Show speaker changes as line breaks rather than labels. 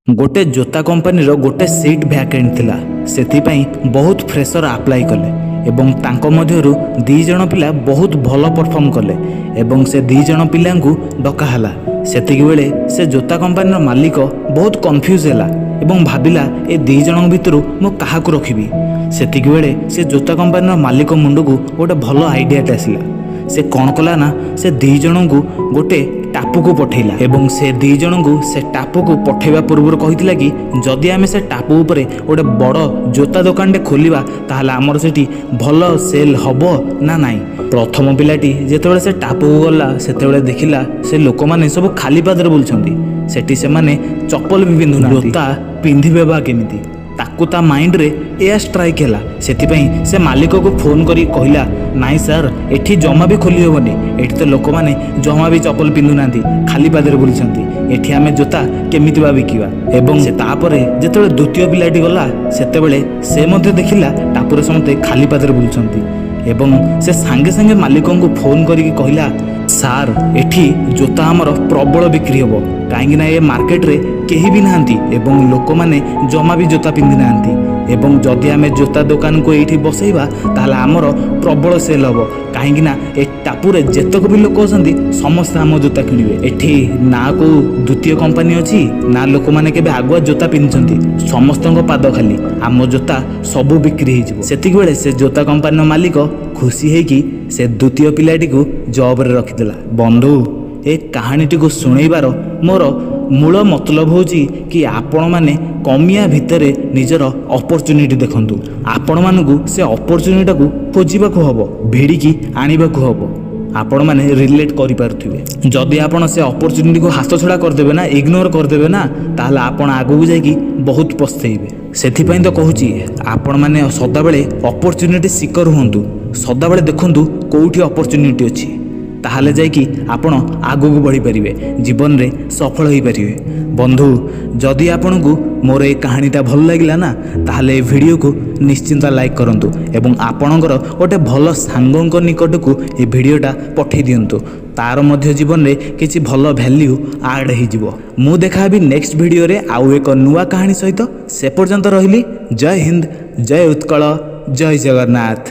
ଗୋଟେ ଜୋତା କମ୍ପାନୀର ଗୋଟେ ସିଟ୍ ଭ୍ୟାକେଣ୍ଟ ଥିଲା। ସେଥିପାଇଁ ବହୁତ ଫ୍ରେସର ଆପ୍ଲାଏ କଲେ ଏବଂ ତାଙ୍କ ମଧ୍ୟରୁ 2 ଜଣ ପିଲା ବହୁତ ଭଲ ପରଫର୍ମ କଲେ ଏବଂ ସେ 2 ଜଣ ପିଲାଙ୍କୁ ଡକା ହେଲା। ସେତିକି ବେଳେ ସେ ଜୋତା କମ୍ପାନୀର ମାଲିକ ବହୁତ କନଫ୍ୟୁଜ୍ ହେଲା ଏବଂ ଭାବିଲା, ଏ 2 ଜଣଙ୍କ ଭିତରୁ ମୁଁ କାହାକୁ ରଖିବି? ସେତିକି ବେଳେ ସେ ଜୋତା କମ୍ପାନୀର ମାଲିକ ମୁଣ୍ଡକୁ ଗୋଟେ ଭଲ ଆଇଡ଼ିଆଟେ ଆସିଲା। ସେ କ'ଣ କଲା ନା, ସେ 2 ଜଣଙ୍କୁ ଗୋଟେ ଟାପୁକୁ ପଠେଇଲା ଏବଂ ସେ 2 ଜଣଙ୍କୁ ସେ ଟାପୁକୁ ପଠେଇବା ପୂର୍ବରୁ କହିଥିଲା କି ଯଦି ଆମେ ସେ ଟାପୁ ଉପରେ ଗୋଟେ ବଡ଼ ଜୋତା ଦୋକାନଟେ ଖୋଲିବା, ତାହେଲେ ଆମର ସେଠି ଭଲ ସେଲ୍ ହେବ ନା ନାହିଁ? ପ୍ରଥମ ପିଲାଟି ଯେତେବେଳେ ସେ ଟାପୁକୁ ଗଲା, ସେତେବେଳେ ଦେଖିଲା ସେ ଲୋକମାନେ ସବୁ ଖାଲି ପାଦରେ ବୁଲୁଛନ୍ତି। ସେଠି ସେମାନେ ଚପଲ ବି ପିନ୍ଧୁନାହାନ୍ତି, ଜୋତା ପିନ୍ଧିବେ ବା କେମିତି? ତାକୁ ତା ମାଇଣ୍ଡରେ ଏୟା ଷ୍ଟ୍ରାଇକ୍ ହେଲା। ସେଥିପାଇଁ ସେ ମାଲିକକୁ ଫୋନ୍ କରି କହିଲା, "ନାଇଁ ସାର୍, ଏଠି ଜମା ବି ଖୋଲି ହେବନି। ଏଠି ତ ଲୋକମାନେ ଜମା ବି ଚପଲ ପିନ୍ଧୁନାହାନ୍ତି, ଖାଲି ପାଦରେ ବୁଲୁଛନ୍ତି। ଏଠି ଆମେ ଜୋତା କେମିତି ବା ବିକିବା?" ଏବଂ ସେ ତାପରେ ଯେତେବେଳେ ଦ୍ୱିତୀୟ ପିଲାଟି ଗଲା, ସେତେବେଳେ ସେ ମଧ୍ୟ ଦେଖିଲା ଟାପୁରେ ସମସ୍ତେ ଖାଲି ପାଦରେ ବୁଲୁଛନ୍ତି ଏବଂ ସେ ସାଙ୍ଗେ ସାଙ୍ଗେ ମାଲିକଙ୍କୁ ଫୋନ୍ କରିକି କହିଲା, "ସାର୍, ଏଠି ଜୋତା ଆମର ପ୍ରବଳ ବିକ୍ରି ହେବ, କାହିଁକିନା ଏ ମାର୍କେଟରେ କେହି ବି ନାହାନ୍ତି ଏବଂ ଲୋକମାନେ ଜମା ବି ଜୋତା ପିନ୍ଧି ନାହାନ୍ତି ଏବଂ ଯଦି ଆମେ ଜୋତା ଦୋକାନକୁ ଏଇଠି ବସେଇବା, ତାହେଲେ ଆମର ପ୍ରବଳ ସେଲ୍ ହେବ, କାହିଁକିନା ଏ ଟାପୁରେ ଯେତକ ବି ଲୋକ ଅଛନ୍ତି, ସମସ୍ତେ ଆମ ଜୋତା କିଣିବେ। ଏଠି ନା କେଉଁ ଦ୍ୱିତୀୟ କମ୍ପାନୀ ଅଛି, ନା ଲୋକମାନେ କେବେ ଆଗୁଆ ଜୋତା ପିନ୍ଧୁଛନ୍ତି। ସମସ୍ତଙ୍କ ପାଦ ଖାଲି, ଆମ ଜୋତା ସବୁ ବିକ୍ରି ହେଇଯିବ।" ସେତିକି ବେଳେ ସେ ଜୋତା କମ୍ପାନୀର ମାଲିକ ଖୁସି ହେଇକି ସେ ଦ୍ୱିତୀୟ ପିଲାଟିକୁ ଜବରେ ରଖିଦେଲା। ବନ୍ଧୁ, ଏ କାହାଣୀଟିକୁ ଶୁଣେଇବାର ମୋର ମୂଳ ମତଲବ ହେଉଛି କି ଆପଣମାନେ କମିଆ ଭିତରେ ନିଜର ଅପରଚ୍ୟୁନିଟି ଦେଖନ୍ତୁ। ଆପଣମାନଙ୍କୁ ସେ ଅପରଚ୍ୟୁନିଟିଟାକୁ ଖୋଜିବାକୁ ହେବ, ଭିଡ଼ିକି ଆଣିବାକୁ ହେବ। ଆପଣମାନେ ରିଲେଟ୍ କରିପାରୁଥିବେ। ଯଦି ଆପଣ ସେ ଅପରଚ୍ୟୁନିଟିକୁ ହାତ ଛଡ଼ା କରିଦେବେ ନା, ଇଗ୍ନୋର କରିଦେବେ ନା, ତାହେଲେ ଆପଣ ଆଗକୁ ଯାଇକି ବହୁତ ପସ୍ତେଇବେ। ସେଥିପାଇଁ ତ କହୁଛି, ଆପଣମାନେ ସଦାବେଳେ ଅପରଚ୍ୟୁନିଟି ସିକର ହୁଅନ୍ତୁ। ସଦାବେଳେ ଦେଖନ୍ତୁ କେଉଁଠି ଅପରଚ୍ୟୁନିଟି ଅଛି। ତାହେଲେ ଯାଇକି ଆପଣ ଆଗକୁ ବଢ଼ିପାରିବେ, ଜୀବନରେ ସଫଳ ହୋଇପାରିବେ। ବନ୍ଧୁ, ଯଦି ଆପଣଙ୍କୁ ମୋର ଏ କାହାଣୀଟା ଭଲ ଲାଗିଲା ନା, ତାହେଲେ ଏ ଭିଡ଼ିଓକୁ ନିଶ୍ଚିନ୍ତ ଲାଇକ୍ କରନ୍ତୁ ଏବଂ ଆପଣଙ୍କର ଗୋଟେ ଭଲ ସାଙ୍ଗଙ୍କ ନିକଟକୁ ଏ ଭିଡ଼ିଓଟା ପଠାଇ ଦିଅନ୍ତୁ। ତାର ମଧ୍ୟ ଜୀବନରେ କିଛି ଭଲ ଭ୍ୟାଲ୍ୟୁ ଆଡ଼୍ ହେଇଯିବ। ମୁଁ ଦେଖାହେବି ନେକ୍ସଟ ଭିଡ଼ିଓରେ ଆଉ ଏକ ନୂଆ କାହାଣୀ ସହିତ। ସେ ପର୍ଯ୍ୟନ୍ତ ରହିଲି। ଜୟ ହିନ୍ଦ, ଜୟ ଉତ୍କଳ, ଜୟ ଜଗନ୍ନାଥ।